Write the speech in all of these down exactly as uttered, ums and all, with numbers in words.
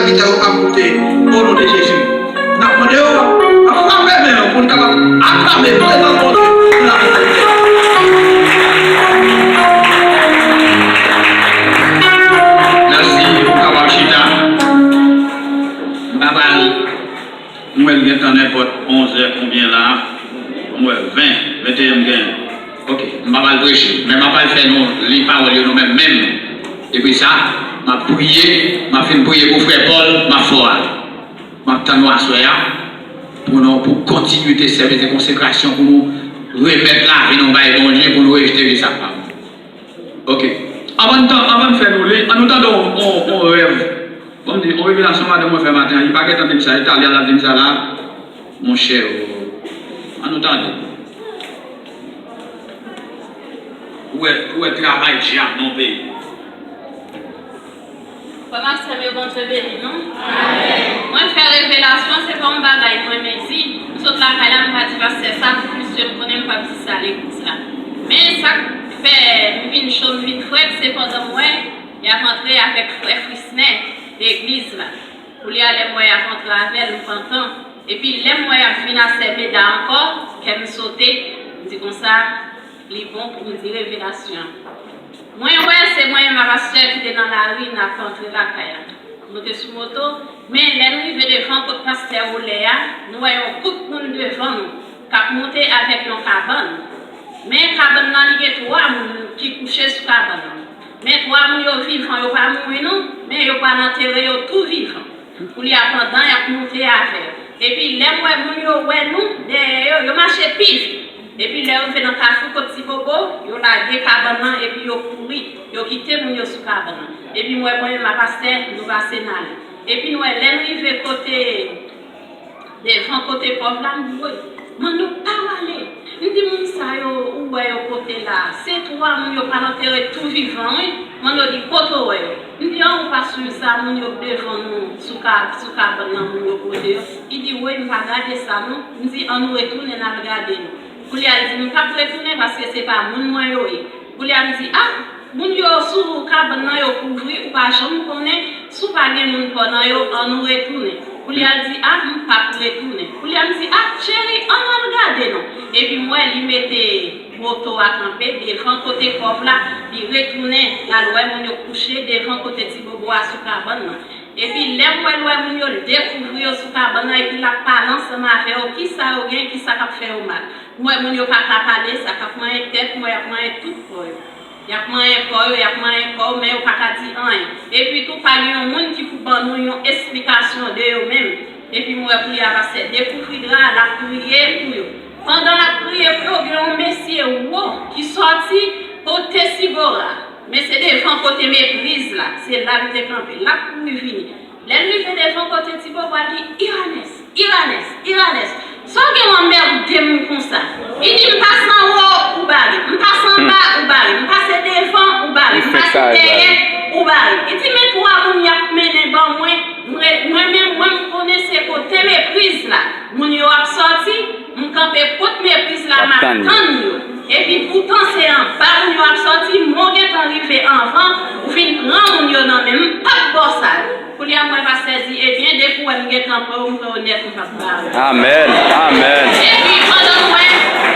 Sa yo ap moute, o non de Jezi. N ap mande yo, ap frape men yo pou n kapab aklame prezans Bondye pou lavi salite. Mèsi, ou kapab chita. M pa pral, m wè l gentan nenpòt onzè konbyen la. M wè ven, venteyen m gen. Ok, m pa pral preche, men m ap al fè nou li pawòl yo nou menm menm. Epi sa, m ap priye, m ap fin priye pou frè Pòl, m ap fè w al. M ap tann nou aswè a pou nou, pou kontinite sèvis de konsekrasyon, pou nou remèt lavi nou bay Bondye, pou nou rejte vi sa k pa bon. Ok. Anvan n tan, anvan n fè nou li, an nou tande on, on, on rèv. Bon, m di, on revelasyon madanm mwen fè maten an, li pa gentan di m sa, li talè a l ap di m sa la. Monchè, an nou tande. Ou wè, ou wè travay dyab nan peyi. Frè m ak sè m yo, Bondye beni nou. Mwen fè revelasyon, se pa yon bagay mwen, men di, m sot lakay la, m pa di pastè sa, pou plis je m konnen, m p ap di sa legliz la. Men sa k fè m vin cho, m vin frèt, se pandan m wè y ap antre avèk frè Frisnè legliz la. Koulye a, lè m wè y ap antre avè l, m pantan. Epi lè m wè y ap vin a sè Meda ankò, kè m sote, m di konsa, li bon pou m di revelasyon an. Mwen wè se mwen menm ak pastè ki te nan lari, n ap antre lakay la. Nou te sou moto, men lè n rive devan kot pastè Olè a, nou wè yon gwoup moun devan nou k ap monte avèk yon kabann. Men kabann nan, li gen twa moun ki kouche sou kabann nan. Men twa moun yo vivan, yo pa mouri non, men yo pral antere yo tou vivan. Koulye a, pandan y ap monte avè l. Epi lè m wè moun yo wè nou dèyè yo, yo mache pi vit. Epi lè yo rive nan kafou kot Ti Bobo, yo lage kabann nan epi yo kouri. Yo kite moun yo sou kabann nan. Epi m wè mwen menm ak pastè, nou pase n ale. Epi n wè lè n rive kote, devan kote pòv la, m di, woy, Manno, pa w ale. M di, moun sa yo, ou wè yo kote la, se twa moun yo pral antere tou vivan, wi. Manno di, kote w wè yo? M di, an, ou pa swiv sa, moun yo k devan nou sou ka, sou kabann nan, moun yo pote yo. Li di, woy, m pa gade sa, non. M di, an nou retounen, n al gade, non. Koulye a, l di, m p ap retounen paske se pa moun mwen yo ye. Koulye a, m di, a, moun yo sou kabann nan yo kouvri, ou pa janm konnen, si w pa gen moun pa w nan yo, an nou retounen. Koulye a, l di, a, m p ap retounen. Koulye a, m di, a, cheri, ann al gade non. Epi m wè li mete moto a kanpe devan kote pòv la, li retounen, l al wè moun yo kouche devan kote Ti Bobo a sou kabann nan. Epi lè m wè l wè moun yo, l dekouvri yo sou kabann nan, epi l ap pale ansanm avè yo, kisa yo gen, kisa k ap fè yo mal. M wè moun yo pa ka pale, sa k ap manyen tèt, m wè y ap manyen tout kò yo. Y ap manyen kò yo, y ap manyen kò yo, men yo pa ka di anyen. Epi tou, pa gen yon moun ki pou ban nou yon esplikasyon de yo menm. Epi m wè koulye a pastè dekouvri dra a, l ap priye pou yo. Pandan l ap priye pou yo, gen yon mesye wo ki sòti kote Sigora. Men se devan kote Mepriz la, se la li te kanpe. L ap kouri vini. Lè l rive devan kote Ti Bobo a, li di, Iranès, Iranès, Iranès, sa w gen anmède m konsa? Li di, m pase anwo, ou bare. M pase anba, ou bare. M pase devan, ou bare. M pase dèyè, ou bare. Li di, men twa moun y ap mennen ban mwen, mwen, mwen menm, mwen, m konnen se kote Mepriz la moun yo ap sòti, m kanpe kot Mepriz la, m ap tann yo. Epi poutan se anba moun yo ap sòti, men w gentan rive anvan, ou vin pran moun yo nan men m, m p ap ba w sa yo. Koulye a m wè pastè di, ebyen, depi w wè m gentan pran w, m pran w nèt, m p ap ba w. Amèn, amèn. Epi pandan m wè,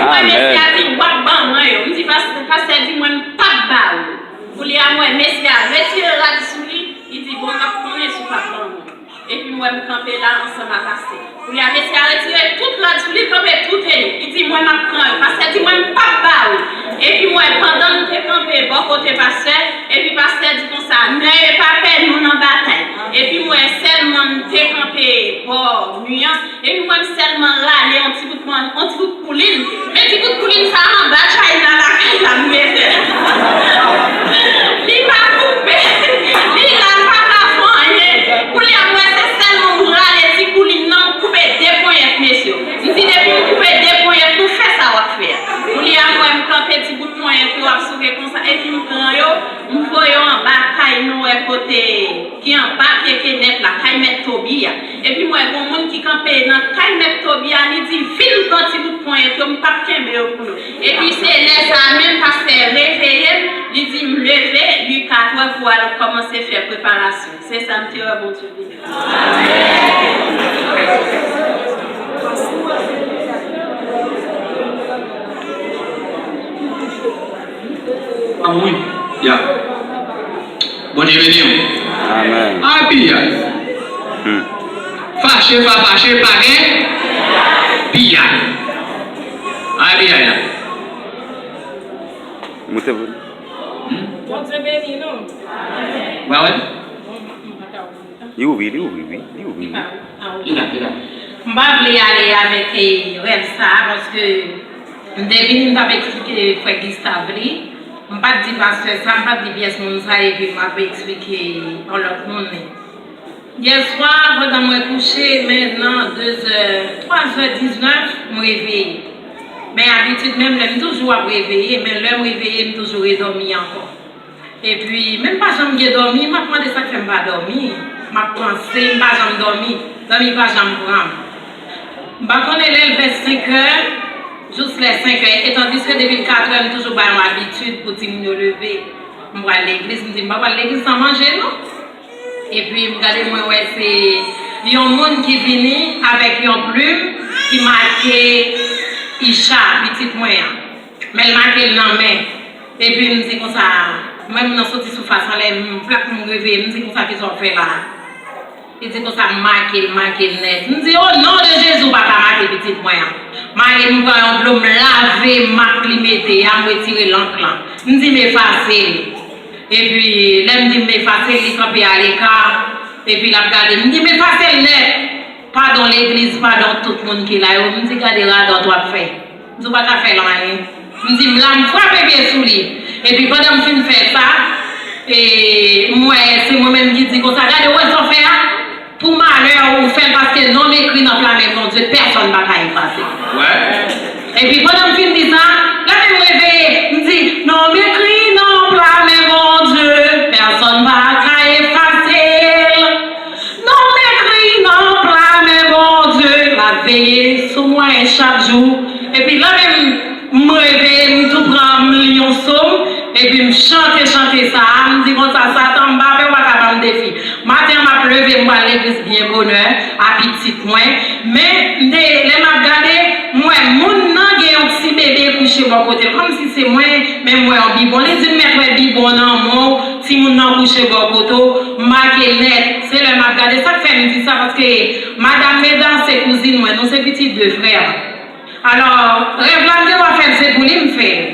m wè mesye a di, w ap ban mwen yo. M di, pastè, pastè di mwen, m p ap ba w. Koulye a m wè mesye a retire rad sou li, li di, bon, m ap konnen si w p ap ban mwen. Epi m wè m kanpe la ansanm ak pastè. Kounye a, mesye a retire tout rad sou li, l kanpe tout eni. Li di, mwen, m ap pran yo. Pastè di, mwen, m p ap ba ou. Epi m wè, pandan m te kanpe bò kote pastè, epi pastè di konsa, nèg pa pè, nou nan batay. Epi m wè sèlman m te kanpe bò mi an, epi m wè m sèlman rale yon ti bout mwen, yon ti bout koulin. Men ti bout koulin sa a anba chay la, lakay la, m mete l. Li pa koupe. Li la, l pa ka fè anyen. Kounye a, m wè se sèlman m rale ti koulin nan, m koupe de ponyèt, mesye. M di, depi m koupe de ponyèt, nou fè sa w ap fè a. Kounye a, m wè m kanpe ti bout ponyèt yo ap souke konsa, epi m pran yo, m voye yo anba kay nou wè kote ki anba pye kenèp la, kay mèt Tobi a. Epi m wè gon moun ki kanpe nan kay mèt Tobi a, li di, vin pran ti bout ponyèt yo, m p ap kenbe yo pou nou. Epi se lè sa a menm pastè reveye m, Li di, "M leve, li katrè pou al kòmanse fè preparasyon." Se sa m te wè Bondye vini. Ah wi. Ya. Bondye beni w. Amèn. Ay, piyay. Hmm. Fache, pa fache, pa gen piyay. Ay, piyay la. Moute pou. Hmm? Bondye beni nou. Ba wè? Li ouvri, li ouvri, wi. Li ouvri, wi. Li la, li la. M pa vle ale avèk, eh, rèv sa a, paske m te vini, m t ap eksplike frè Gustave li. M pa t di pastè sa, m pa t di pyès moun sa, epi m ap eksplike yon lòt moun li. Yè swa, pandan mwen kouche, men nan de zè, twa zè diznèf, m reveye. Men abitid menm lè m toujou ap reveye, men lè m reveye, m toujou redòmi ankò. Epi, men m pa janm gen dòmi, m ap mande sa k fè m pa dòmi. M ap panse, m pa janm dòmi. Dòmi pa janm pran m. M pa konnen lè l vè senk è, jous lè senk è, e tandiske depi l kat è, m toujou bay yon abitid pou timoun yo leve. M pral legliz, m di m pa pral legliz san manje, non. Epi, m gade, mwen wè se yon moun ki vini avèk yon plim ki make Isha, pitit mwen an. Men l make l nan men. Epi m di konsa, mwen menm nan soti sou fas anlè, m plak m reveye, m di konsa, "Kisa w fè la a?" Li di konsa, "M make l, make l nèt." M di, "O non de Jezi, w pa ka make pitit mwen an." M ale, m pran yon dlo, m lave mak li mete a, m retire lank lan. M di, "M efase l." Epi, lè m di m efase l, li kanpe aleka. Epi, l ap gade m. M di, "M efase l nèt." Padon legliz, padon tout moun ki la yo. M di, "Gade radòt w ap fè." M di, "Ou pa ka fè l anyen." M di, "M la, m frape pye sou li." Epi, pandan m fin fè sa, e, m wè se mwen menm ki di konsa, "Gade, ou wè sa w fè a? Pou malè ou fè l, paske non m ekri nan pla men Bondye, pèsonn pa ka efase." Wè. Epi pandan m fin di sa, lè m reveye, m di, "Non m ekri nan pla men Bondye, pèsonn pa ka efase l. Non m ekri nan pla men Bondye, l ap veye sou mwen chak jou." Epi lè menm m reveye, m tou pran m li yon sòm, epi m chante chante sa a, m di konsa, "Satan, m pa pè, w pa ka ban m defi." Maten an, m ap leve, m pral legliz byen bonè a pitit mwen. Men, m te, lè m ap gade, m wè moun nan gen yon ti bebe kouche bò kote l, kòmsi se mwen, men m wè yon bibwon. Li di m, "Mèt wè bibwon nan men w, timoun nan kouche bò kote w." M make l nèt. Se lè m ap gade. Sa k fè m di sa, paske madanm Meda se kouzin mwen, nou se pitit de frè. Alò, rèv la, m gen dwa fè l, se pou li m fè l.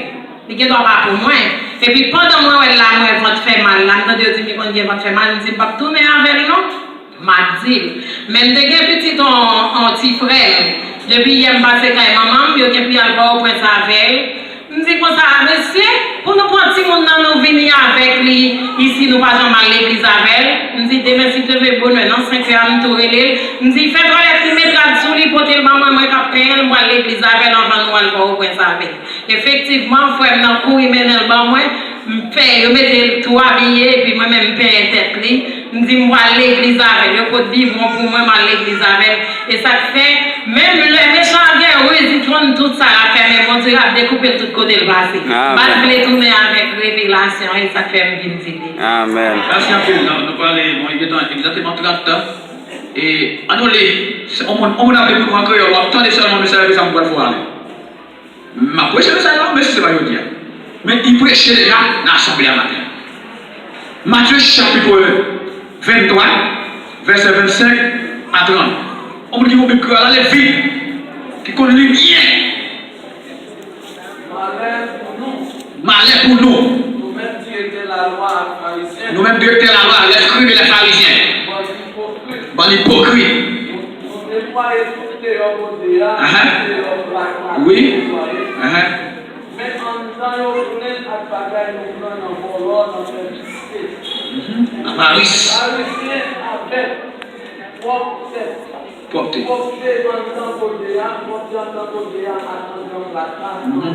Li gen dwa pa pou mwen. Epi pandan mwen wè l la, mwen vant fè mal la, m tande yo di m li konn gen vant fè mal, m di m p ap tounen avè l non. M ap di l. Men m te gen pitit on, on ti frè m. Depi yè m pase kay manman m, yo gen pou y al Pòtoprens avè l. M di konsa, "Mesye, pou nou pran timoun nan, nou vini avèk li isi, nou pa janm al legliz avè l." M di, "Demen, si Dye vle, bonè, nan senk è a, m tou rele l." M di, "Fè twalèt li, met rad sou li, pote l ban mwen, mwen k ap penyen l, m pral legliz avè l anvan nou al Pòtoprens avè l." Efektivman, frè m nan kouri mennen l ban mwen. M fè yo mete l tou abiye, epi mwen menm m penyen tèt li. M di m pral legliz avè l. Yo pot bibwon pou mwen, m al legliz avè l. E sa k fè, menm lè mechan an gen riz, li konn tout sa l ap fè, men Bondye ap dekoupe l tout kote l pase. Amèn. M pa t vle tounen avèk revelasyon, e sa k fè m vin di li. Amèn. Mèsi anpil. Nou, nou pale, bon, li gentan egzakteman trant tan. E, ann nou li, se, on moun, on moun ap li pou nou an kreyòl, w ap tande sèlman mesaj la, epi sa m pral fè w ale. M ap preche mesaj la, men si se pa jodi a. Men li preche deja nan asanble a maten an. Matye chapit venntwa, vèsè vennsenk a trant. On moun ki konn Bib kreyòl la, li vin, ki konn li byen. Malè pou nou. Malè pou nou. Nou menm direktè lalwa ak farizyen. Nou menm direktè lalwa, les scribes et les pharisiens. Bann ipokrit. Bann ipokrit. Nou, nou netwaye tout deyò kote a, ahan, deyò plak la, wi, netwaye. Ahan. Men anndan yo plen ak bagay nou pran nan vòlò, nan fè piste. Mhm. Avaris. Farizyen avèk pwòp tèt. Pwòpte. Pwòpte anndan kote a, pwòpte anndan kote a ak anndan plak la, mhm,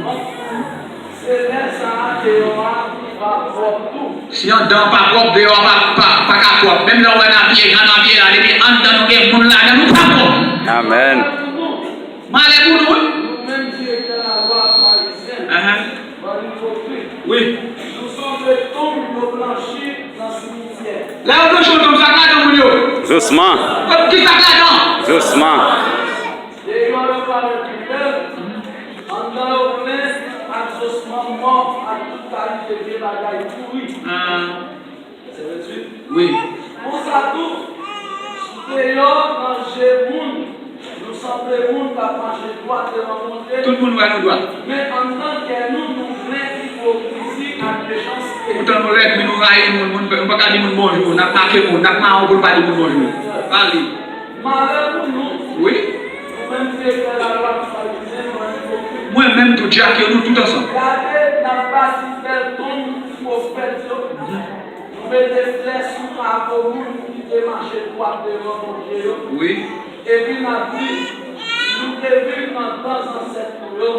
se lè sa a deyò a va pwòp tou. Si anndan an pa pwòp, deyò a pa, pa, pa ka pwòp. Menm lè w wè n abiye jan n abiye la, depi anndan nou gen moun ladan, nou pa pwòp. Amèn. Malè pou nou, wi. Nou menm direktè lalwa ak farizyen, ahan, bann ipokrit. Wi. Nou sanble Lè yo branche yon tonm, sa k ladan moun yo? Zosman. Ki sa k ladan? Zosman. Deyò yo pa gen koulè, anndan yo plen ak zosman mò ak tout kalite vye bagay pouri. Ah. Vèsè venntuit. Wi. Konsa tou, sou deyò nan je moun, nou sanble moun k ap mache dwat devan Bondye. Tout moun wè nou dwat. Men anndan kè nou, nou plen ipokrizi ak mechanste. Poutan nou rèd, men nou rayi moun, moun, nou pa ka di moun bonjou, n ap make moun, n ap mawon pou nou pa di moun bonjou. Pale. Malè pou nou! Wi. Nou menm ki eklè lalwa, nou Farizyen, nou ipokrit. Mwen menm tou, dyak yo, nou tout ansanm. Gade, n ap bati bèl tonm ti pwofèt yo. Nou mete flè sou kavo moun ki te mache dwat devan Bondye yo. Wi. Epi n ap di, nou te viv nan tan zansèt nou yo.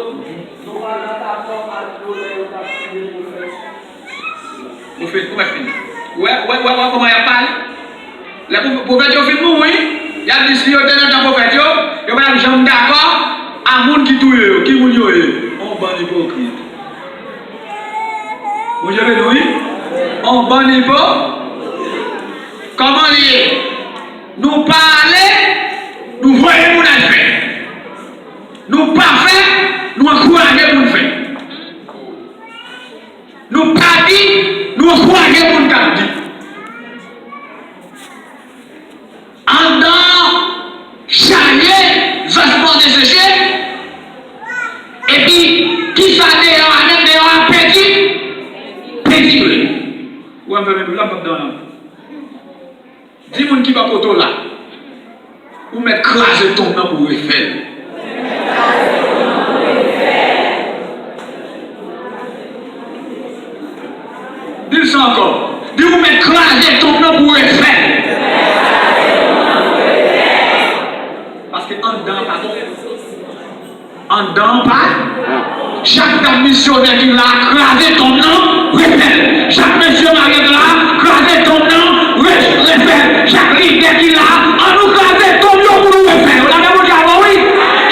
Nou pa t dakò ak yo lè yo t ap touye pwofèt yo. Pwofèt, pwofèt fini. Ou wè, ou wè, ou wè, ou wè kòman y ap pale? Lè pwo-, pwofèt yo fin mouri, y ap di si yo te nan tan pwofèt yo, yo pa t ap janm dakò a moun ki touye yo. Ki moun yo ye? On bann ipokrit. Bondye beni w, wi. On bann ipo-, kòman li ye? Nou pa ale, nou voye moun al fè. Nou pa fè, nou ankouraje moun fè. Nou pa di, nou ankouraje moun k ap di. Anndan chaje, zòsman deseche, epi kisa deyò a menm, deyò a pedi, pedi vre. Ou wè m fèmen Bib la, m p ap dan nan. Di moun ki bò kote w la, ou mèt kraze tonm nan pou w refè l. Di l sa ankò. Di ou mèt kraze tonm nan pou w refè l. Paske anndan an pa bon. Anndan an pa. Chak dam misyonè ki la, kraze tonm nan, refè l. Chak mesye mare la, kraze tonm nan, re-, refè l. Chak lidè ki la, ann nou kraze tonm yo pou nou refè l. Ou la, Bondye avè w, wi.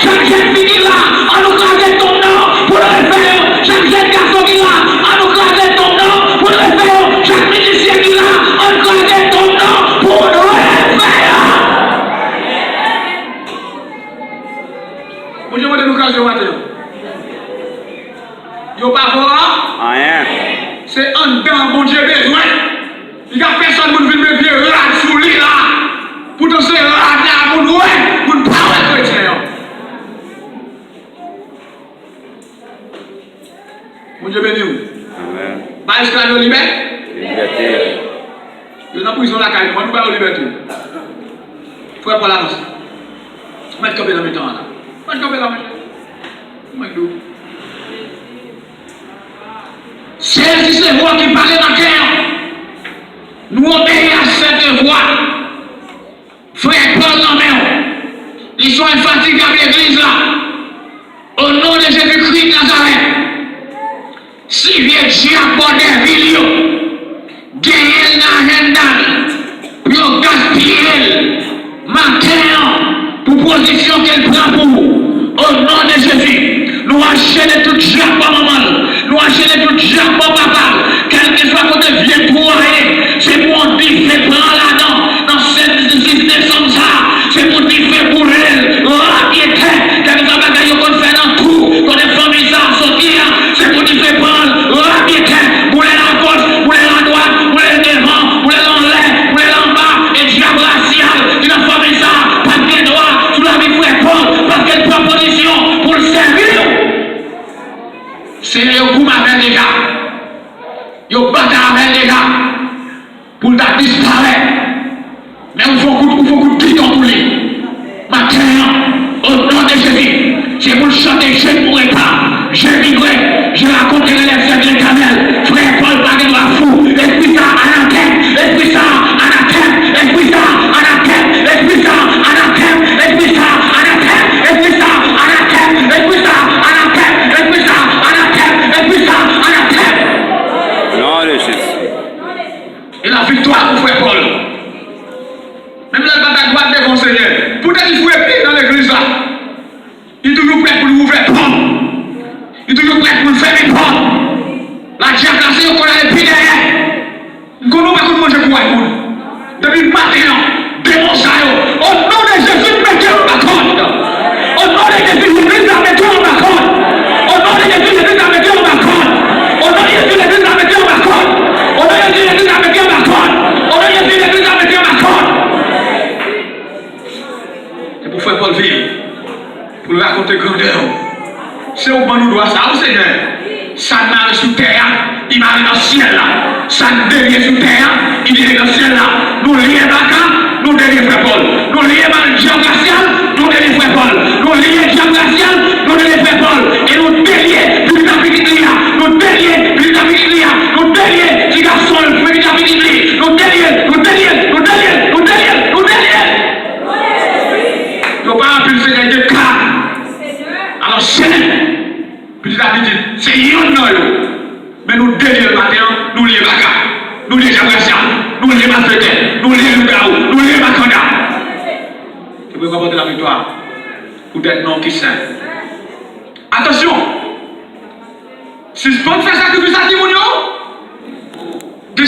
Chak jèn fi ki la, ann nou kraze tonm nan pou nou refè yo. Chak jèn gason ki la, ann nou kraze tonm nan pou nou refè yo. Chak mizisyen ki la, ann kraze tonm nan pou nou refè yo. Bondye mande nou kraze yo maten an. Yo pa vo anyen. Se anndan an Bondye bezwen. Li ka fè sòt moun vin met vye rad sou li la. Poutan se rad la moun wè, moun pa wè kretyen an. Bondye beni w. Amèn. Ba esklav yo libè-, libète. Yo nan prizon lakay nou, ann nou ba yo libète. Frè Pòl avanse. Mèt kanpe nan mitan an la. Mèt kanpe la, monchè. Mwen di w. Seyè Jezi se vwa ki pale nan kè an. Nou obeyi a sèten vwa. Frè Pòl nan men w. Li se yon enfatigab legliz la. O non de Jezi Kris Nazarèt. Si vye dyab bò dèvil yo genyen l nan ajannda l pou yo gaspiye l maten an pou pozisyon ke l pran pou ou, o non de Jezi, nou anchene tout dyab bò manman l, nou anchene tout dyab bò papa l, kèlkeswa kote vye twou a ye, se pou yon dife pran ladan, nan sèt, sis desanm sa a, se pou dife boule l, rapyetè, kèlkeswa bagay yo konn fè nan twou, kote fanmi sa a soti a, se pou dife pran l, rapyetè, boule l agoch, boule l adwat, boule l devan, boule l anlè, boule l anba, e dyab rasyal ki nan fanmi sa a, pa t gen dwa sou lavi frè Pòl, paske l pran pozisyon pou l sèvi w. Seyè, yo goumen avè l deja. Yo batay avè l deja. Pou l ta disparèt. Men ou fè yon kout, ou fè yon kout gidon pou li. Maten an, o non de Jezi, se pou l chante je mourrai pas, je vivrai, je raconterai les œuvres de l'Éternel. Frè Pòl pa gen dwa fou. Espri sa a anatèm. Espri sa a anatèm. Espri sa a anatèm. Espri sa a anatèm. Espri sa a anatèm. Espri sa a anatèm. Espri sa a anatèm. Espri sa a anatèm. Espri sa a anatèm. Non de Jezi. E laviktwa pou frè Pòl. Menm lè l pa t a dwat devan Senyè, poutèt li foure pye nan legliz la, li toujou prè pou l ouvè pòt. Li toujou prè pou l fèmen pòt. Ladyablase yo konn ale pi dèyè. M konnen w pa konn manje kouray moun. Depi maten an, demon sa yo, o non de Jezi, mete yo anba kòd. O non de Jezi, legliz la, mete yo anba kòd. O non de Jezi, legliz la, mete yo anba kòd. O non de Jezi, legliz la, mete yo anba kòd. O non de Jezi, legliz la, mete yo anba kòd. O non de Jezi, legliz la, mete yo anba kòd. Se pou frè Pòl viv. Pou l rakonte grandè w. Se ou ban nou dwa sa a, wi, Senyè. Sa n mare sou tè a, li mare nan syèl la. Sa n delye sou tè a, li delye nan syèl la. Nou lye baka, nou delye frè Pòl. Nou lye mal dyab rasyal, nou delye frè Pòl. Nou lye dyab rasyal, nou delye frè Pòl. E nou delye pitit a pitit li a. Nou delye pitit a pitit li a. Nou delye ti gason l, pitit a pitit li. Nou delye, nou delye, nou delye, nou delye, nou delye. Yo pa anpil, Senyè, gen kat. Alò, Senyè, pitit a pitit, se yonn nan yo. Men nou delye l maten an, nou lye baka, nou lye dyab rasyal, nou lye malfektè, nou lye lougawou, nou lye makanda. E pou yo ranpòte laviktwa poutèt non ki sen. Atansyon! Sispann fè sakrifis a timoun yo.